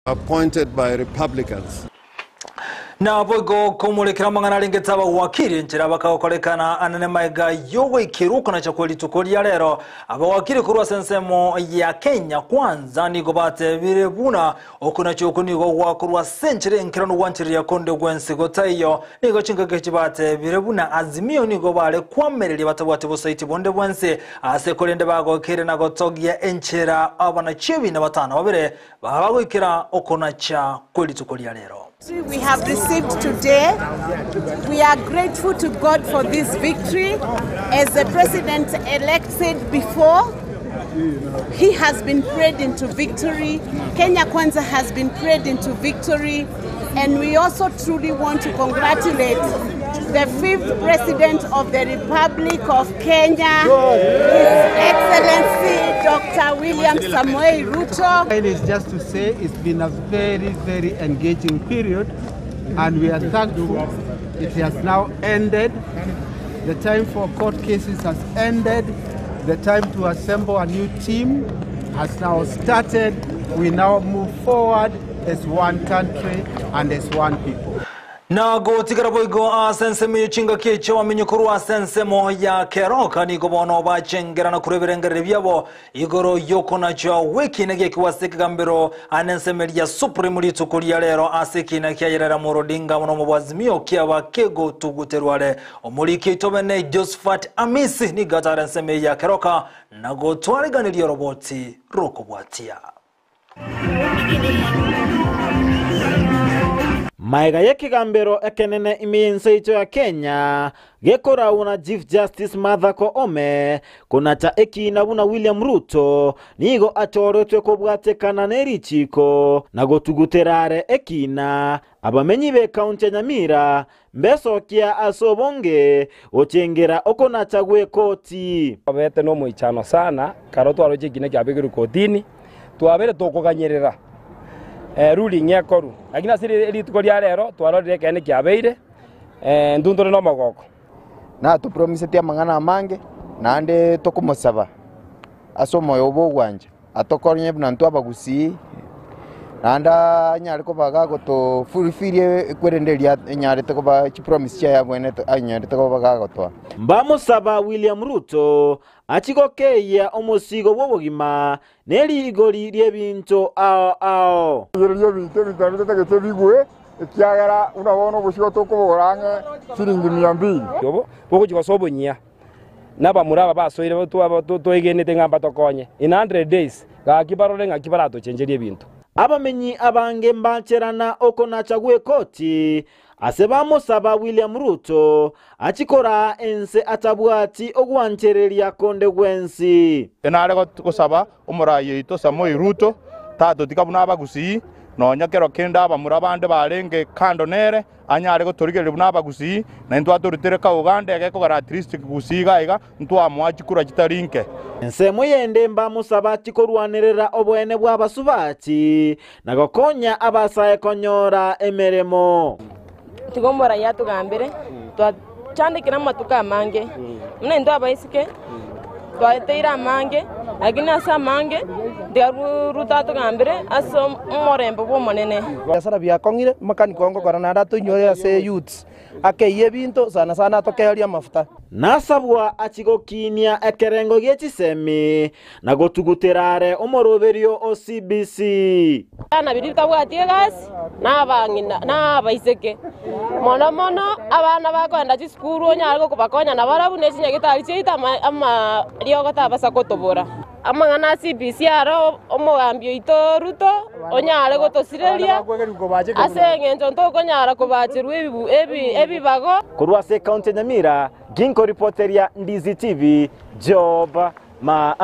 Appointed by Republicans. Naboigo komorekera amang'ana arengete abawakili enchera bakagokorekana anene maega y'ogoikerwa okonacha kwe rituko ria rero. Abawakili korwa ase ensemo ya Kenya Kwanza nigo batebire buna okonacha oko nigo gwakorwa ase enchera enkeranu gwanchereria konde gwensi gotaiyo. Nigo chingaki echi batebire buna Azimio nigo bare kwamereria batabwati bosaiti bonde bwensi ase korende bagokeire na gotogia enchera abanachi ebina batano babere Baba goikera okonacha kwe rituko ria rero. We have received today. We are grateful to God for this victory. As the president elect said before, he has been prayed into victory. Kenya Kwanza has been prayed into victory. And we also truly want to congratulate the fifth president of the Republic of Kenya, His Excellency Dr. William Samoei Ruto. It is just to say it's been a very, very engaging period, and we are thankful it has now ended. The time for court cases has ended. The time to assemble a new team has now started. We now move forward as one country and as one people. Na gotigara boigo ase ensemo ye chingaki echi abamenyi korwa ase ensemo ya Keroka nigo bono bachengerana korwa ebirengereri biabo igoro yokonacha gw'ekina giekigwa ase ekegambero ane ensemo eria Supreme rituko ria rero ase ekina kia Raila Odinga mono omo Azimio kiaba kegotuguterwa are omoriki oito bene Josephat Amisi nigo atara ensemo ya Keroka na gotwariganiria oroboti rokobwatia. Maega y'ekigambero ekenene ime y'ense ya Kenya gekorau na Chief Justice Martha Koome konacha ekina buna William Ruto nigo achoretwe kobwatekana n'erichiko na gotuguterare ekina abamenyi be kaunti ya Nyamira mbesokia ase obonge gochengera okonacha gw'ekoti. Bete no moichano sana karo twaroche ekina kiabekirwe kotini twabere tukuganyerera ruling ekoru lakini ase rituko ria rero twarorire ekene kiabeire ntuntore no mogoko na tupromisete amang'ana amange naende tokomosaba ase omoyo obo ogwancha atokonye buna ntwe abagusii naende anyare koba gagotofulfirie ekwerende eria enyarete koba chipromise chiaye abwenerete anyarete koba gagotoa. Mbamusaba William Ruto achigokeia omosigo bw'obogima n'erigori ri'ebinto ao ao. Rigereria ebinto ebinto bitatagete bigwe ekiagera buna bono obosigo tokobogora ang'e chiringi 200. Obo bogochi gosa obonyia n'abamura aba basoire twegenete ng'a mbatokonye in 100 days gaki barore ng'aki baratochenjeria ebinto. Abamenyi abange mbacherana okonacha gw'ekoti ase bamusaba William Ruto achikora ense atabwati ogwanchereria konde gwensi. Enare gosaba omorai oito Samoei Ruto tatotika buna abagusii nonya kero kende abamura bande barenge kando nere anyare gotorigereria buna abagusii na intwe atorutere ka Uganda egekogera at least gusii iga iga ntwamoa chikura chitari nke. Ensemo yende mbamusaba chikorwanerera obwene bwa abasubati na gokonya abasae konyora emeremo. Tigo omorai atugambire twachandekire amatuko amange muna intwe abaisike twaeteire amange lakini ase amange tiga Ruto atugambire ase omorembe bwa omonene. Biasara biakong'ire makaniko ngokora naende atoinyore ase youths akeiye ebinto sana sana atokeoria amafuta. Nasabwa achigokinia ekerengo gie chisemi na gotuguterare omoroberio o CBC. Abana biri tabwati egasi na abang'ina na abaiseke mono mono abana bakoenda chisukuru onyare gokobakonya na barabwo na echinyagitari chiaito amariogo tabasa gotobora. Amang'ana a CBC aro omogambi oito Ruto onyare gotosireria ase eng'encho ntokonyara kobacherwa ebibago. Korwa ase ekaunti ya Nyamira, ginko ripoteria Ndizi TV, Job ma